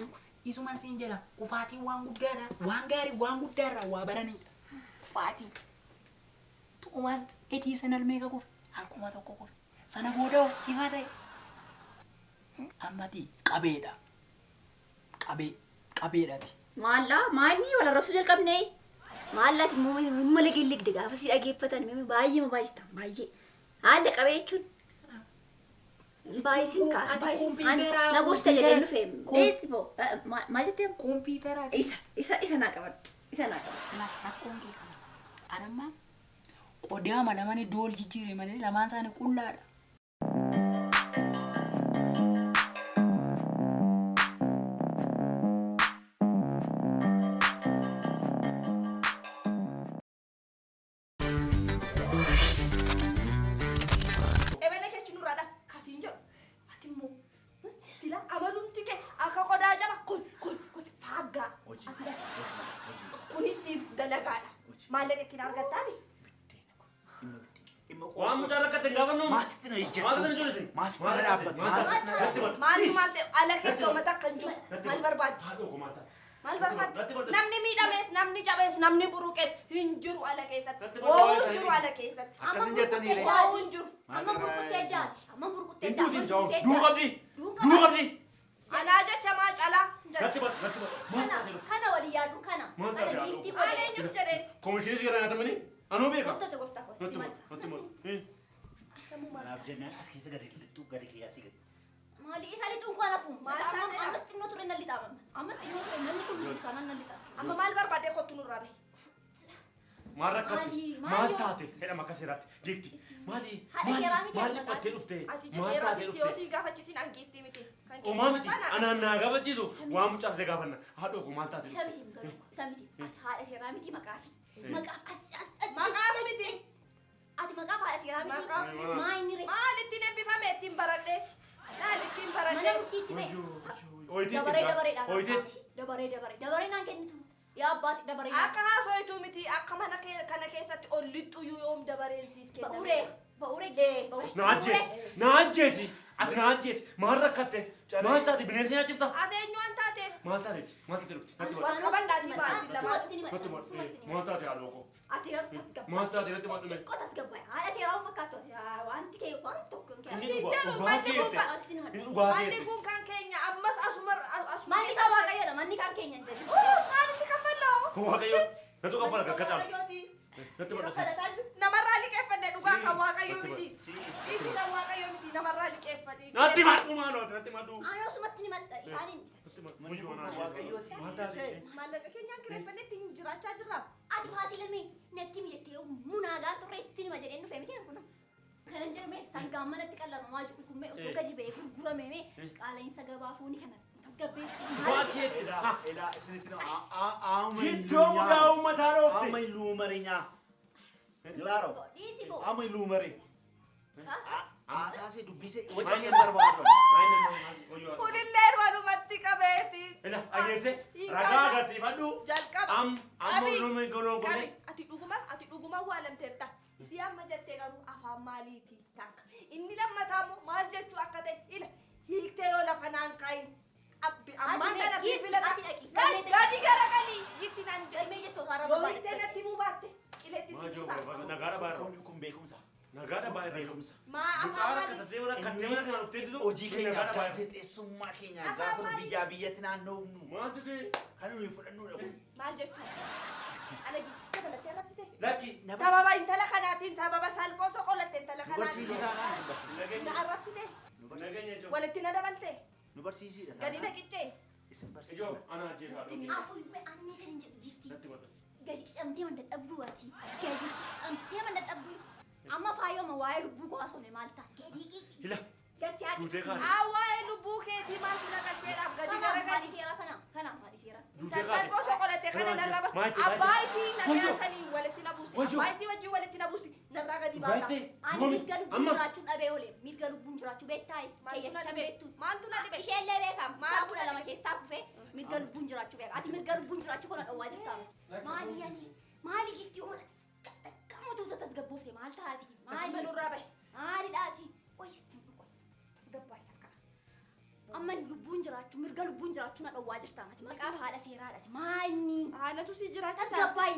Nan kufe. Isuman siin jedha, kufaatiin waan guddaadha. Waan gaarii waan guddaarraa waa baranidha. Kufaatii. Tuumaas Ediisan al meeqa kufe? Al 1000 kufe. Sana booda hoo ifa ta'e. Ammati qabeedha. Qabee. Qabeedhati. Maallaa maanni wal arrabsuu jalqabnee? Maallaa ati immoo imma legellegde gaafa si dhageeffatan baay'ee ma baay'ista baay'ee. Haala qabee jechuun baay'isin kaa Ati baay'isin. kompiitara- Na gorsita jedheen dhufe. kompiitara- Beesti boo maal jettee? Kompiitara. Isa isa isa naa qabadhu. Isa naa qabadhu. Ilaa rakkoon kee kana. Anamma qodaama lamaan iddoo wal jijjiire malee lamaan isaanii qullaadha. Ebele kechi nurraa dha kasiin jedhu. Ati immoo sila amalumti kee akka qodaa caba kun kun kun faaggaa. Hojii. Ati dha. Hojii. Hojii. Kunis siif dalagaadha. Hojii. Maallaqa ittiin argattaami. Biddeena kun. Dhimma biddeena. Dhimma Waan mucaa rakkate hin gaafannu. Maasitti na ijjattu. Maal taatan ijoollee isin? Maasitti Maal na taate? dhaabbattu. Maal taate? Maasitti na Natti dhaabbattu. madhu. Maaltu maal ta'e ala keessa Natti uummata akka hin jiru. Natti Maal madhu. barbaaddu? Haadha koo maal taate? Maal Natti madhu. barbaaddu? Natti madhu. Namni miidhamees, namni cabees, namni buruqees hin jiru ala keessatti. Natti madhu. Wowuu hin jiru ala keessatti. Akkas hin jettanii ree? Wowuu hin jiru. Amma burkuttee addaati. Amma burkuttee Hin addaati. duuti mucaan. Duu qabdi. Duu qabdi. Anaa jecha maa calaa hin jedhu. Natti madhu. Natti madhu. Maal Kana taate? kana walii yaaduu kana. Maal Kana taate? giiftii Maal godhe. eenyuuf jedheen? Komishinii si gara nyaatamanii? Anuu beeka. Gottota gooftaa koo sitti Natti maal? madhu. Natti madhu. Eh. Kanaaf jennaan as keessa gadi lixxu gadi kiyyaasii gadi. Maali isa lixuun koo nafu. Maal Amma taate? ammas xinnoo ture nan lixaama. Amma xinnoo ture namni kun jiru taanaan nan lixaama. Amma maal barbaadee kottu nurraa bahi? Maal rakkatte? Maali? Maal Maali? taate? Jedhama akka seeraatti. Giifti. Maali? Haadha Maali? seeraa miti Maal ati dhiphattee dhufte? Ati Maal jeseeraa taatee fi dhufte? siyoo gaafachiisin an giiftii miti. Kan kee Omaa miti. kana. Anaan naa gaafachiisu. Waan mucaas ta'e gaafanna. Haadha koo maal taate Isa dhufte? miti garuu isa miti. Ati haadha seeraa miti maqaafi. Maqaaf as as as. Maqaaf miti. Ati maqaaf haadha seeraa miti. Maqaaf miti. Maa inni ree? Maal ittiin eebbifame ittiin baradhee? Maal ittiin Mana baradhee? murtiitti ba'e. Oyiteetti. Dabaree dabareedhaan. Oyiteetti. Dabaree dabaree. Dabaree naan kennitu. Yaa abbaas dabaree naan. Akka haasoituu miti akka mana kee kana keessatti ol lixxu yoom dabareen siif kenname. Ba'uree. Ba'uree. Ba'uree. Na ajjeesi. Na ajjeesi. Ati na ajjeesi. Maal rakkatte? Maal taate? Bineensa nyaachifta? Ati eenyu waan taateef? Maal taateeti? Maal taate dhufte? Natti madhu. Wal qabannaatii baasii lamaan. Sumatti ni Natti madha. madhu. Sumatti ni madha. Maal taate haadha koo? Ati garuu tasgabbaa'e. Maal taate? Natti madhu mee. Xiqqoo tasgabbaa'e. Haadha seeraa waan fakkaattu ati. Wanti kee waan tokko hin Inni kee. dhugaa jedhu, dhugaa manni kun keette. Asitti ni madha. Inni dhugaa Manni keette. kun kan keenya ammas asuma asuma. Manni kan waaqayyoodha. Manni kan keenya hin jedhu. Maalitti kaffaloo? Kun waaqayyo. Natu kaffala kakka caalu. Waaqayyooti. Natti madhu. Kaffalataa jiru. Namarraa liqeeffanne dhugaa kan waaqayyoo Natti miti. Isi kan waaqayyoo miti namarraa liqeeffadhe. Natti madhu maaloo ati natti madhu. Ani osumatti ni madha. Isaaniin isa. Natti madhu. Manni kun kan waaqayyooti. Maal taate? Maallaqa keenyaan kireeffanne ittiin jiraachaa jirra. Ati faasilamee natti mijattee munaagaan xurree sitti nima jedheen dhufe miti kun. Kanan jedhu mee sangaan manatti qallamamaa jiru kun mee otoo gadi ba'ee gurgurame mee qaala'insa gabaa foonii kana tasgabbeessu. Dhugaa keette. Elaa elaa isinitti na aama Iddoo mudaa uummataa dhoofte. Aama luumarinyaa. Claro. Dhiisi boo. Aama luumari. Aasaasee dubbisee wajjin hin barbaadu. Kunillee walumatti qabeeti. Ila ayyeesse ragaa agarsiifadhu. Jalqaba. Am amma Qabi. nuyi golon Qabi. godhe. Ati dhuguma ati dhuguma waalamteerta. Si amma jettee garuu afaan maaliiti takka. Inni lammataa immoo maal jechuu akka ta'e ila hiiktee yoo lafa naan kaayin. Abbi ammaan Ati kana mee giifti, filata. ati dhaqi, galmee dhaqi. Gadi garagalii giifti naan jedhe. Galmee jettoo isaarra Yoo barbaade. hiiktee natti himuu baatte qileetti si buusa. Nagaadha baay'ee. Kun kun beekumsa. Nagaadha baay'ee. Beekumsa. Maa Mucaa afaan rakkattee maalii? mana rakkattee mana kana dhuftee jiru. Hojii keenyaaf gaazexeessummaa keenyaaf gaafa nu biyyaa biyyatti naannofnu Maaltu ta'e? kan nuyi fudhannudha kun. Maal jechuudha? Ala giiftis dabalattee arrabsite. Lakki. Sababa intala kanaatiin sababa salphoo soqolatte intala Nu barsiisii kanaatiin. taanaan isin barsiisa. Na Nageenya. arrabsite. Nu barsiisi. Nageenya ijoo. Walitti na dabalte. Nu barsiisiidha Gadi taanaan. na qiccee. Isin Ijoo barsiisudha. ana ajjeesaa dhufe. Atu ani mee kan hin jedhu giiftii. Natti madhu. Gadi qicamtee man dadhabduu ati. Gadi qicamtee man dadhabduu. Amma faayoma waa'ee lubbuu koo haasofne maal ta'a? Gadi qici. Ila Gasi haa duutee qici. kaate. Haa waa'ee lubbuu keetii maaltu na galcheedhaaf gadi Kana maali garagali. seeraa kana? Kana maali seeraa? Duutee kaate. Salphoo soqolatte kana narraa bas. Maal itti Abbaa isii Wayyoo. nagaa sanii walitti na buuste. Wayyoo. Abbaa isii wajjin walitti na buusti. Narraa gadi baasa. Ani mirga lubbuun Amma. jiraachuu dhabee oole. Mirga lubbuun jiraachuu beektaa? Maaltu na Keeyyaticha dhibe? beektu. Maaltu na dhibe? Isheellee beekam. Maaltu Kutaa kudha na lama keessaa kufee mirga lubbuun jiraachuu beeka. Ati mirga lubbuun jiraachuu kana dhowwaa jirta miti. Maali ati? Maali giftii uummata? Qaama tasgabboofte maal taati? Maali Maali? nurraa bahe? Maali dhaati? Oyi sitti dhuqa. Tasgabbaa'e takka. Amma ni lubbuun jiraachuu mirga lubbuun jiraachuu na dhowwaa jirta mati maqaaf haadha seeraadhaati. Maa inni Haadhatu si jiraachisa. tasgabbaa'ii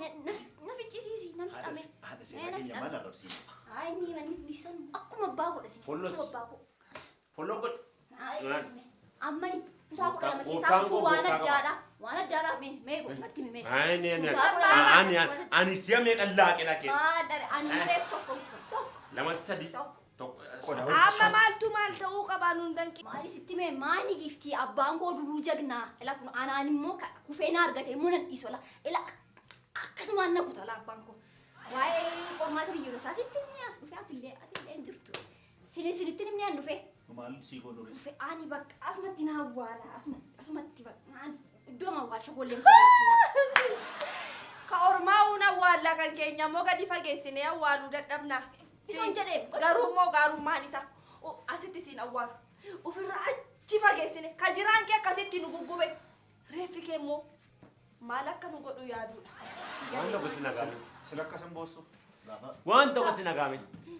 na ficcisiisi na fixame. Haadha seeraa keenya maal arrabsiisa? Haa inni manni nisan akkuma abbaa godha siis. Follows. Akkuma abbaa godha. Follow godhi. Amma ni kutaa 12 keessaa Gooftaan kufuu koo waan gooftaa qaba. addaadha. Waan addaadha mee mee godhu natti himi mee. Ani ani Kutaa 12 ani keessaa ani si'a meeqa laaqe laaqe? Maal dha ani reef tokko tokko. Lamatti sadi. Tokko. Tokko. Qoda Amma maaltu maal ta'uu qabaa nuun danqi. Maali sitti mee maani giftii abbaan koo duruu jagnaa ila kun anaan immoo kufee na argate immoo nan dhiisu ila ila akkasumaan na kuta la abbaan koo. Waa'ee qormaata biyyoolessaa sitti himni as dhufe atillee atillee hin jirtu. Sini sinitti himni an dhufe Maal sii godhu rees? dhufe ani bakka asumatti na awwaala asumatti asumatti bakka ani iddoo awwaalcha koollee hin Ka ormaa uun awwaallaa kan keenya immoo gadi fageessinee awwaaluu dadhabna. Isuun jedhee. Garuu immoo gaarummaan isaa asitti siin awwaalu. Ofirraa achi fageessine ka jiraan kee akkasitti nu guggube. Reeffi kee immoo maal akka nu godhu yaaduudha. Si Waan galee. tokko sitti nagaame. Sila akkas hin boossu. Gaafa Waan tokko sitti nagaame.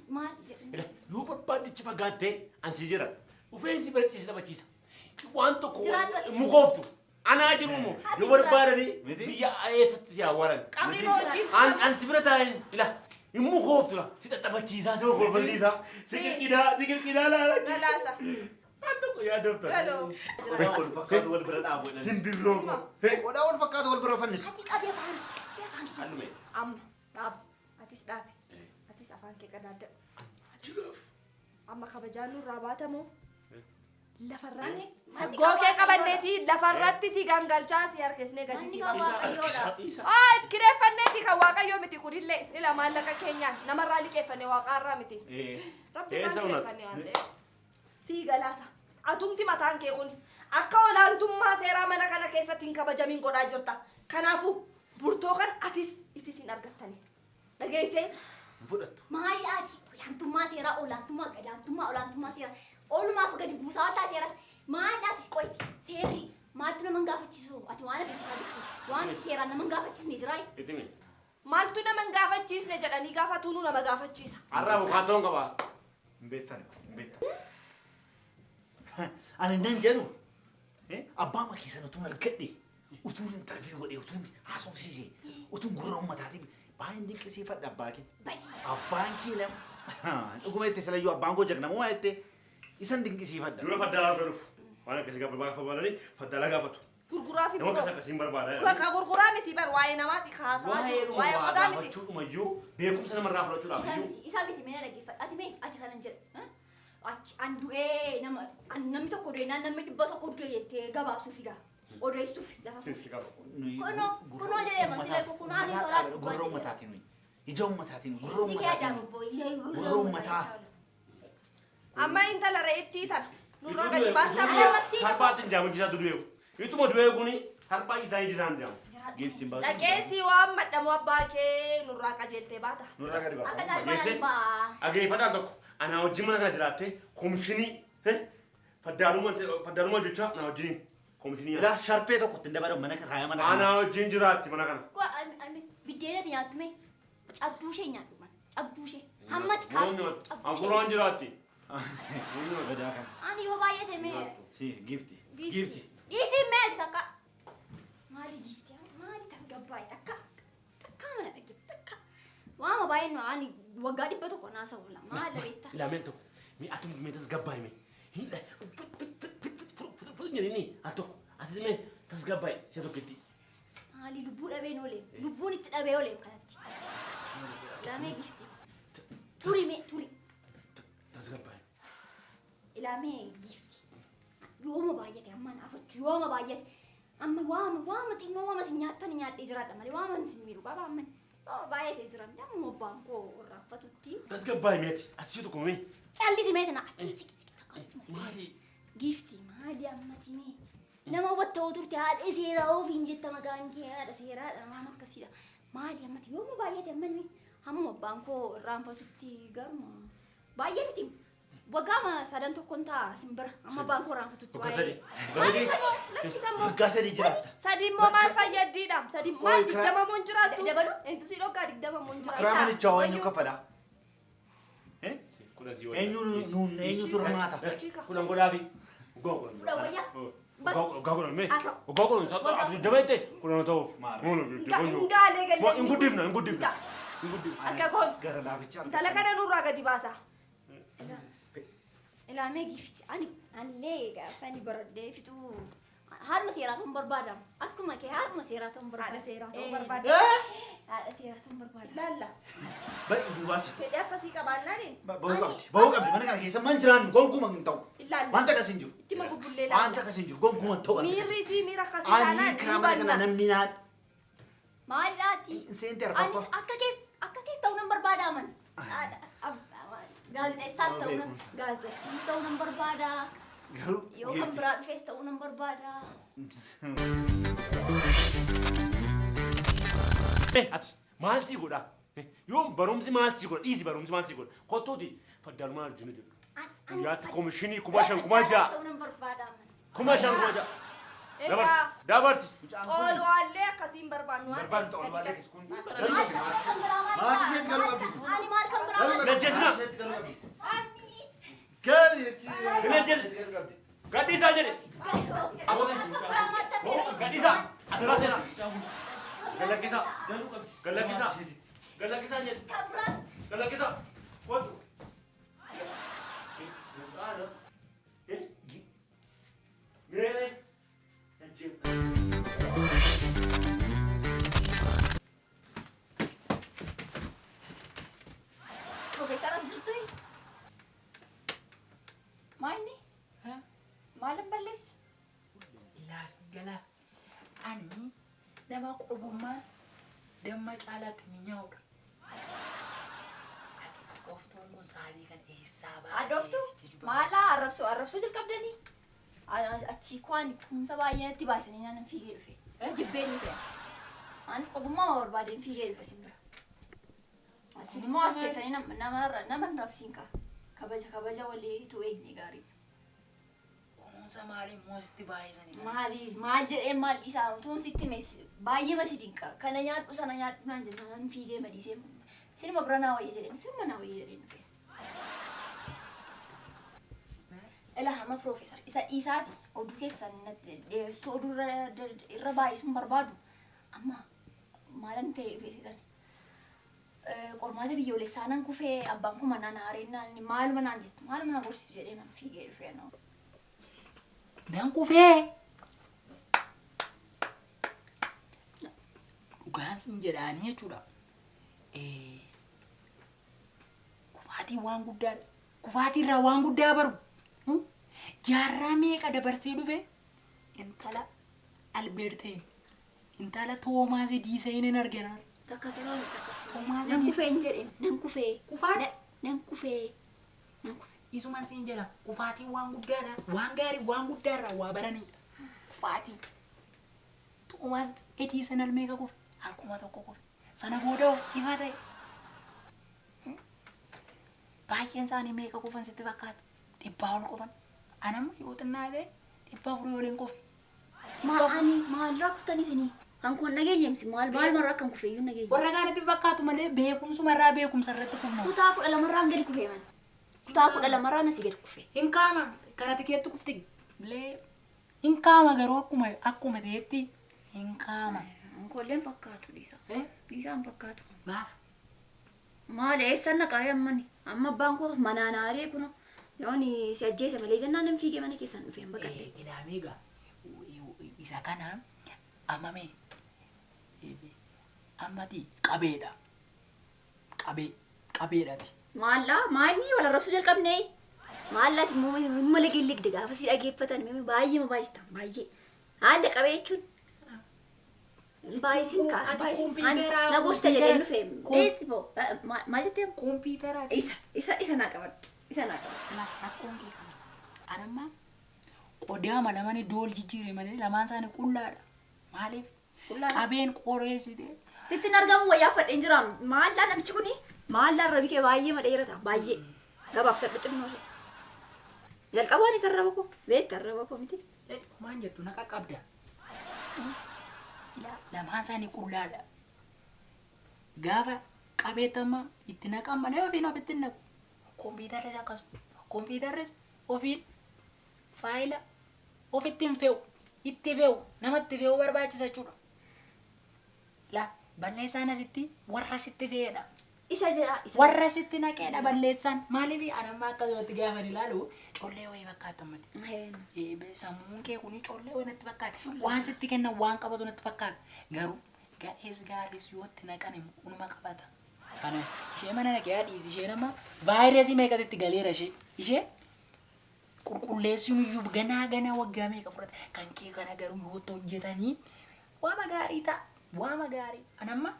Maal jedhe? Ila yoo barbaaddichi fagaattee ansi jira. Dhufeensi bira ciisa taphachiisa. Waan tokko Jiraadhu ati. mukooftu. Anaa jiru immoo Ati yoo barbaadanii Miti? biyya eessatti si awwaalan. Qabri hojii. An ansi bira taa'een ila hin mukooftu la si xaxabachiisaa si kolfalchiisaa si qirqidaa si qirqidaa laala. Galaasa. Waan tokko yaadofta. Galoo. qodaa wal fakkaatu wal bira dhaabu jedhan. Simbirroo koo. Qodaa wal fakkaatu wal bira fannisu. Ati qabi afaan qabi afaan kee. Allume. Amma dhaabu. Atis dhaabi. Atis afaan kee qadaadadhu. Amma kabajaan nurraa baatamoo? Lafarraan Manni saggoo kee kan qabanneeti lafarratti si gangalchaa si harkisnee gadi Manni si kan baasa. waaqayyoodha. Aa kireeffanneeti kan waaqayyoo miti kunillee ila maallaqa keenyaan namarraa liqeeffanne waaqaarraa miti. Rabbi Eessa maan unatu? kireeffanne waan ta'eef. Sii galaasa. Atumti mataan kee kun akka olaantummaa seeraa mana kana keessatti hin kabajamin godhaa jirta. Kanaafuu burtoo kan atis isis hin argattani. Dhageessee Hin fudhattu. Maali ati olaantummaa seeraa olaantummaa gadaantummaa olaantummaa seeraa oolumaaf gadi buusaa waltaa seeraa maali ati qoyti seerri maaltu nama hin gaafachiisu ati waan ati jechaa jirtu waan seeraan nama hin gaafachiisne jiraa Itti mee. maaltu nama hin gaafachiisne jedhanii gaafatuunu nama gaafachiisa. Har'a abukaatoon qaba. Hin beektan hin beektan. Ani nan jedhu abbaa makii sana utuun argadhe utuun interview godhe utuun haasofsiise utuun gurra uummataatiif baay'een dinqisiifadha abbaa kee. Abbaan kee nama dhuguma jette silayyuu abbaan koo jagnamumaa jette isan dinqisiifadha. Dura faddaalaa dhufee dhufu. Waan akkasii gaafa gaafa barbaadanii faddaalaa gaafatu. Gurguraa fi Nama akkas biroo. akkasiin barbaada. Ka gurguraa miti bar waa'ee namaati haasaa jiru. Waa'ee Waa'ee qodaa miti. gaafachuudhumayyuu beekumsa namarraa fudhachuudhaaf Isa iyyuu. miti isa miti mee na dhaggeeffadhu ati mee ati kanan jedhu achi an du'ee nama an namni tokko du'e naan namni 100 du'e jettee gabaasuuf egaa odeessuuf lafa fuuf. Nuyi Kunoo gurra kunoo jedhee marsila kunoo ani uummataaf soraa dhaabadha. Gurra uummataatiin nuyi. Ija uummataatiin gurra Iji kee uummataatiin. ajaa'iboo Gurra uummataa. Amma intala re'ettii tana. Nurraa gadi Ituma baasta du'e- moo? Salphaatti hin jaamu jisaa du'e. Ituma du'e kuni salphaa isaa ijisaan jaamu. Giiftiin baatu. Dhaqee si waan madhamu abbaa kee nurraa qajeeltee baata. Nurraa gadi Akka baasa. darbaa baa. Dhageeffadhaan tokko anaa wajjin mana kana jiraattee komishinii faddaalummaa jechaa anaa wajjin komishinii Ilaa sharfee tokko ittiin dabalu mana raaya mana anaa kanaa. wajjin jiraatti mana kana. Biddeena ati nyaattu mee cabduu ishee nyaadhu mana cabduu ishee hammati kaaftu cabduu ishee. Hafuuraan jiraatti. Badaa kana. Ani yoo baay'ate mee Si giifti. Giifti. Dhiisii mee ati takka. Maali giifti maali tasgabbaa'e takka takka mana dhaggeeffu takka. Waama baay'een ani waggaa 100 naasa'u la maal beektaa. Ilaa meel tokko mee atum mee tasgabbaa'e mee hin jedhini al tokko atis mee tasgabbaa'e si'a tokkotti. Maali lubbuu dhabeen ooleem lubbuun itti dhabee ooleem kanatti. Ilaamee giifti. Turi mee turi. Tasgabbaa'e. Ilaamee giifti. Yooma baay'ate amma naafachuu yooma baay'ate amma waama waama xinnoo waama si nyaattan nyaadhee jiraadha malee waama si miidhu qaba amma yooma baay'ate jira amma abbaan koo irraanfatutti. Tasgabbaa'e meeti ati si'a tokko mee. Callisi mee tana ati siqi siqi takka Maali? Giifti maali ammati mee nama hubatta turte haadha seeraa ofiin jetta maqaan kee haadha seeraadha waan akkasiidha. Maali ammati yooma baay'ate amma inni hamma abbaan koo irraanfatutti garuma baay'ee miti. Waggaama sadan tokkoon ta'a simbira amma abbaan koo irraanfatutti Waggaa sadii. Maali samoo lakkisammoo. Waggaa sadii jiraatta. Sadi immoo maal fayyaddiidha? Sadi maal Qoy, kiraa- 20 moo hin jiraattu? Dabalu? Intu si dhoggaa 20 moo hin jiraattu? Kiraa manichaa eenyu kaffalaa? Kudhan sii wayya. Eenyu nuun eenyutu hirmaata? Kudhan godhaafi. Waggaa 10. Fudha wayyaa. Waggaa 10 mee? Haa ta'u. Waggaa 10 isaa ati dabalte 10 ta'uuf. Hingaalee gallee. Hin guddifna hin guddifna. Hin guddifna. Akka goon. Gara laafichaa. Intala kana nurraa gadi baasa. Ilaamee gifti ani anillee gaafa ani baradhee fixuu haadhuma seeraa ta'uun barbaada. Akkuma kee haadhuma seeraa ta'uun barbaada. Haadha seeraa ta'uu barbaada. Haadha seeraa ta'uun barbaada. Laalla. Ba'i duubaas. Fedhii akkasii qabaannaaniin. Bahuu qabdi. Bahuu qabdi. Mana kana keessa man jiraannu gonkumaa hin ta'u. Ilaalla. Wanta akkas hin jiru. Itti ma bubbullee Wanta laalla. akkas hin jiru. Gonkumaa hin ta'u. Wanta Miirri akkasii. isii miira akkasii Ani taanaan kiraa mana kana namni naan. Maalidhaati? Seente Anis arfaffaa. akka kees ta'uu nan barbaada aman. Gaazexeessaas ta'uu nan gaazexeessaas ta'uu nan barbaada. Garuu Yoo kan biraa dhufes ta'uu nan barbaada. Ati maal sii godha? Yoo barumsi maal sii godha? Dhiisi barumsi maal sii godha? Kottuuti faddaalmaa arjuna jedhu. Guyyaatti komishinii 5000 6000. Ta'uu nan barbaada aman. 5000 6000. Dabarsi Egaa dabarsi. xoolwaallee akkasiin barbaannu waan Barbaannu ta'eef xoolwaallee gadi kun. Maal kan biraa maal? Maatii isheetti galuu qabdi. Ani maal kan biraa maal? Najjeesina. Ani Galii jechi. Najjeesina. Gadhiisaa jedhe. maal kan biraa maal tafeera? Gadhiisaa. Adaraa seenaa. Gallakkisaa. Galuu qabdi. Gallakkisaa. Gallakkisaa jedhe. Kan biraa Gallakkisaa. Kottu. Mucaana. Meeree. Najjeefta. Profeesar as jirtu? Maalni? Maalin balleesse? Ilaasii galaa. Ani nama qobummaa damma caalaatti mi'aawudha. Ati hadhooftuun kun sa'aatii kana eessaa baatee Hadhooftuu? si jaju Maala arrabsoo arrabsoo jalqabdanii? Achii kwaan kunuunsa baay'ee natti baasanii naan fiigee dhufe. Jibbeen dhufe. Anis qobummaa ma barbaadeen fiigee dhufe sin bira. Asin immoo as teessanii nama hin rabsiin kaa. Kabaja kabaja waliitu eegne gaarii. Kunuunsa maalii immoo sitti baay'isanii kana? Maali maal jedhee maal isaa utuun sitti hime baay'ee masi dinqa. Kana nyaadhu sana nyaadhu naan jennaan nan fiigee madhiisee sinuma bira naa wayya jedheen sinuma naa wayya jedheen dhufe. Ilaa hamma piroofeesar isa dhiisaati oduu keessan natti dheeressuu oduu irra baay'isuun barbaadu amma maalan ta'e dhufe seetan. Qormaata biyyoolessaa nan kufee abbaan kun manaan aareen naan maaluma naan jettu maaluma na gorsitu jedhee man fiigee dhufe noo. Nan kufee. Dhugaan sin jedhaanii jechuudha. Kufaatiin waan guddaadha. Kufaatii irraa waan guddaa baru. Jaarraa meeqa dabarsee dhufe intala Albeerteen intala Toomaas Ediiseen argina. Takka turaa miti takka turaa. Toomaas Nan Ediiseen. kufee hin jedheen nan kufee. Kufaati? Nan kufee. Nan kufee. Isuman siin jedha kufaatiin waan guddaadha. Waan gaarii waan guddaarraa waa baranidha. Kufaatii. Toomaas Ediiseen almeeqa kufe? Harkuma tokko kufe. Sana booda hoo ifa ta'e. Baay'een isaanii meeqa kufan sitti fakkaatu? 100 ol kufan. Anamma yoo xinnaa ta'e 400 oliin kufe. Maa ani maalirraa kuftanii isinii? Kan kun nageenyemsi maal maalumarraa akkan kufe iyyuu nageenya. Warra kaanitti fakkaatu malee beekumsumarraa beekumsa irratti kufna. Kutaa 12rraan gadi kufee man. Kutaa 12rraan asii gadi kufe. Hin kaama kana tikeetti kufte illee hin kaama garuu akkuma akkuma ta'etti hin kaama. Ankoolleen fakkaatu dhiisaa. Dhiisaan fakkaatu. Maaf? Maal eessan naqaree ammani? Amma abbaan koo manaan aaree kun yoon si ajjeese malee jennaan nan fiigee mana keessan dhufee hin baqadhe. Ilaamee egaa isa kana ammamee ammati qabeedha. Qabee qabeedhaati. Maallaa maalni wal arrabsuu jalqabnee? Maallaati immoo imma ligilligde gaafa si dhageeffatan baay'ee ma baay'istan baay'ee. Haala qabee jechuun baay'isiin kaa Ati baay'isiin kompiitara na gorsita jedheen dhufe. Beekti boo maal jettee? Kompiitara. Isa isa isa naa qabadhu isa naa qabadhu. Laa rakkoon kee kana. Anamma qodaama lamaan iddoo ol jijjiire malee lamaan isaanii qullaadha. Maaliif? Qullaadha. Qabeen qoreessite. Sitti hin argamu wayyaa fadheen jira. Maallaa namichi kuni maallaa arrabi kee baay'ee madheerata baay'ee gabaabsadhu xinnoo ishee. Jalqabaan isa arraba koo beekta arraba koo miti. Homaan jettu na qaqqabda. Ilaa lamaan isaanii qullaadha. Gaafa qabeetama itti naqan malee ofiin ofitti hin naqu. Kompiitarris akkasuma. Kompiitarris ofiin faayila Ofitti hin fe'u. Itti fe'u. Namatti fe'uu barbaachisa jechuudha. La balleessaan asitti warra sitti fe'edha. Isa jedha isa. Warra sitti naqeedha balleessaan. Maaliif anamma akkasumatti gaafa ilaalu collee wayii fakkaata ammatti. Sammuun kee kuni collee wayii natti fakkaata. Waan sitti kennan waan qabatu natti fakkaata. Garuu gadhees gaariis yoo itti naqan unuma qabata. Kana ishee mana naqee dhiisi ishee nama vaayirasii meeqatti galeera ishee. Ishee qulqulleessuun iyyuu ganaa ganaa waggaa meeqa fudhata. Kan kee kana garuu yoo hojjetanii waama gaarii ta'a. Waama gaarii. Anamma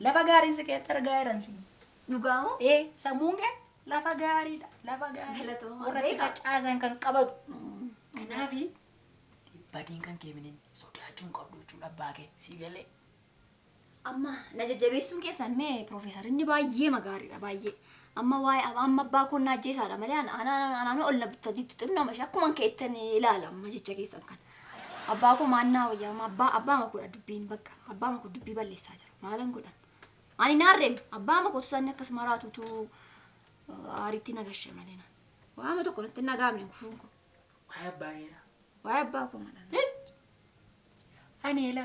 lafa gaariin si keetti argaa jiran si. Dhugaamoo? Sammuun kee lafa gaariidha. Lafa gaarii. Galatooma. Warra itti Beekaa. facaasan kan qabatu. Kanaaf badiin kan kee miniin sodaachuu hin qabdu jechuudha abbaa kee sii galee. Amma na jajjabeessuun keessan mee piroofeesar inni baay'ee magaariidha baay'ee. Amma waa'ee amma abbaa koo na ajjeesaadha malee anaanoo ol na bittanitti xinnoo mashee akkuma keettan ilaala amma jecha keessan kana. Abbaa koo maannaa wayyaa amma abbaa abbaa makoodha dubbiin bakka abbaa makoo dubbii balleessaa jira maalan godhan. Ani naarreem abbaa makoo tusanni akkas maraatutu aariitti na gashe malee na. Waama tokko natti hin dhaga'amne kufuun koo. Waa'ee abbaa keedha. Waa'ee abbaa koo malan. Ani ela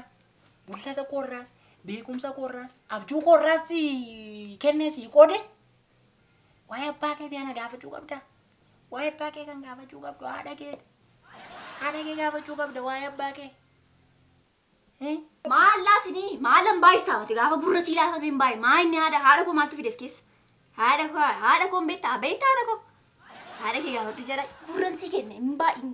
mul'ata koorraas beekumsa koorraas abjuu koorraas kennee sii qoode waa'ee abbaa keetii ana gaafachuu qabda. Waa'ee abbaa kee kan gaafachuu qabdu haadha keeti. Haadha kee gaafachuu qabda waa'ee abbaa kee. Maallaa sinii maalan baay'istaa mati gaafa gurra sii laatan hin baay'ee maa inni haadha haadha koo maaltu fides keessa haadha koo haadha koo hin beektaa beektaa haadha koo haadha kee gaafadhu jedha gurran sii kenne hin baay'in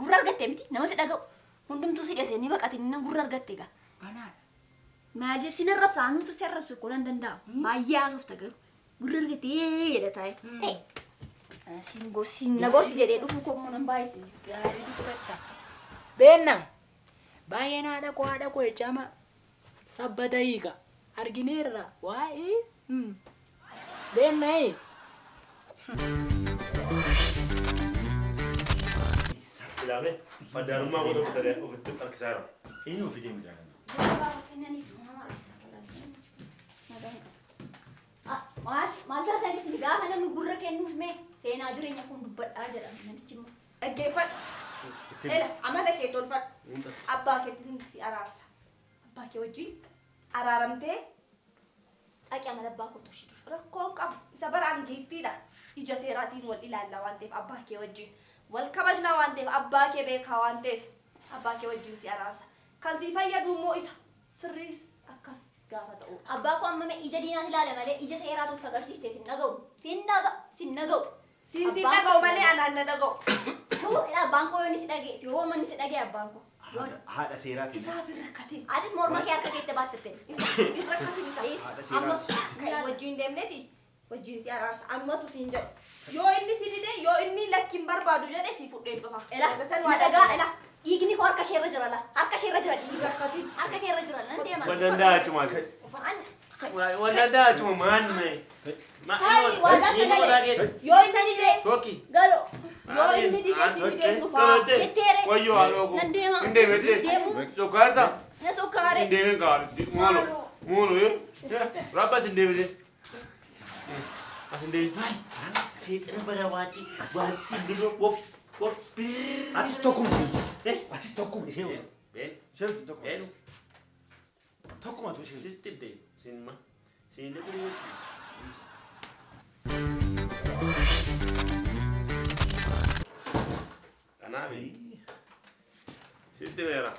gurra argatte miti nama si dhaga'u hundumtuu si dhese ni baqate inni gurra argatte gaa. Banaadha. Maal jedhu sin arrabsa anuutu si arrabsu koo nan danda'amu baay'ee haasofta garuu gurra argatte jedha taa'e. Siin gorsi na gorsi jedhee dhufuu koo immoo nan baay'ise. Gaarii dubbatta. Beenna. Baay'een haadha koo jechama sabbata hiika. Argineerra waa'ee. Beenna ee. Ilaame faddaalummaa goota bitadee ofitti harkisaa jira. Eenyu ofii deemu jaalala? Maal maal taataanis ni gaafa namni gurra kennuuf mee seenaa jireenya kun dubbadhaa jedhama namichi immoo. Dhaggeeffadhu. Ela amala kee tolfadhu. Abbaa keetti si araarsa. Abbaa kee wajjin araaramtee Dhaqi amala abbaa koo toshi dura. rakkoo qabu. Isa baraan giiftiidha. Ija seeraatiin wal ilaalla waan ta'eef abbaa kee wajjin. Wal kabajnaa waan ta'eef abbaa kee beekaa waan ta'eef abbaa kee wajjin si araarsa. Kan si fayyadu immoo isa sirriis akkas gaafa ta'udha. Abbaa koo amma mee ija diinaati ilaala malee ija seeraatu itti agarsiiste sin dhaga'u. Sin dhaga'u sin dhaga'u. Siin sin dhaga'u malee anaan na dhaga'u. Tuu abbaan koo yoo inni si dhaga'e si yoo manni si dhaga'e abbaan koo. Haadha seeraatiin. Isaaf hin rakkatin. Atis morma kee harka keetti baattatte. Isaaf hin rakkatin isa. Haadha Amma seeraati. kan wajjin deemneeti wajjin si araarsa anumatu siin jedhu. Yoo inni si dide yoo inni lakki hin barbaadu jedhe si fudhee dhufa. Ela na dhagaa ela dhiigni koo harka isheerra jira la harka isheerra jira dhiigni koo. Rakkatin. Harka keerra jira nan deema. Wal danda'a jechuudha. An Wal danda'a jechuudha maan mee. Ta'i waadaa sagalee. Yoo inni dide Sooki. galo yoo inni dide si fidee dhufa. jetteere. Wayyoo haadha koo. Nan deema. Hin deemete. Deemu. Sokkaarta. Na sokkaare. Hin deemin gaaritti. Moolo. Moolo. Rabba as hin deebise. As hin deebise. Maali? Seexana bara waanti waanti simbirroo wof wof birr. Atis tokkuma ishee. Eh? Atis tokkuma ishee. Been. Ishee wajjin tokkuma. Been. Tokkuma tu ishee. Sistim ta'e. Sinma. Sinillee kuni Kanaaf sitti beera.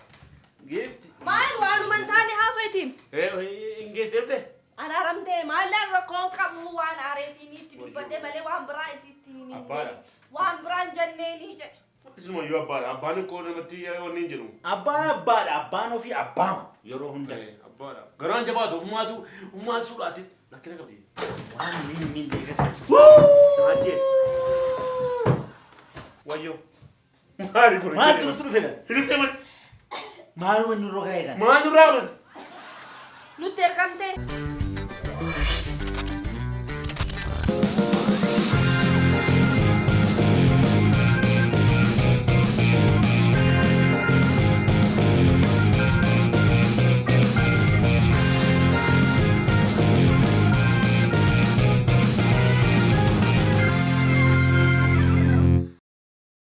Giifti. Maal waanuma hin taane haasoitiin. Hin geessite dhufte? Araaramtee maallaan rakkoon qabu waan aareefiin itti dubbadhe malee waan biraa isitti hin himne. Abbaadha. Waan biraan jenneeni jedhe. Isuma iyyuu abbaadha. Abbaan koo namatti wanni hin jedhu. Abbaan abbaadha. Abbaan ofii abbaama yeroo hunda. Abbaadha. Garaan jabaatu ofumaatu ofumaatu suudhaatti rakkina qabdi. Waan min min beekata. Ajjees. Wayyoo. Maali kun? Maaltu nutti dhufe kan? Hiriirri mas. Maaluma nurra kaa'e kan? Maal nurraa godhe? Nutti ergamtee.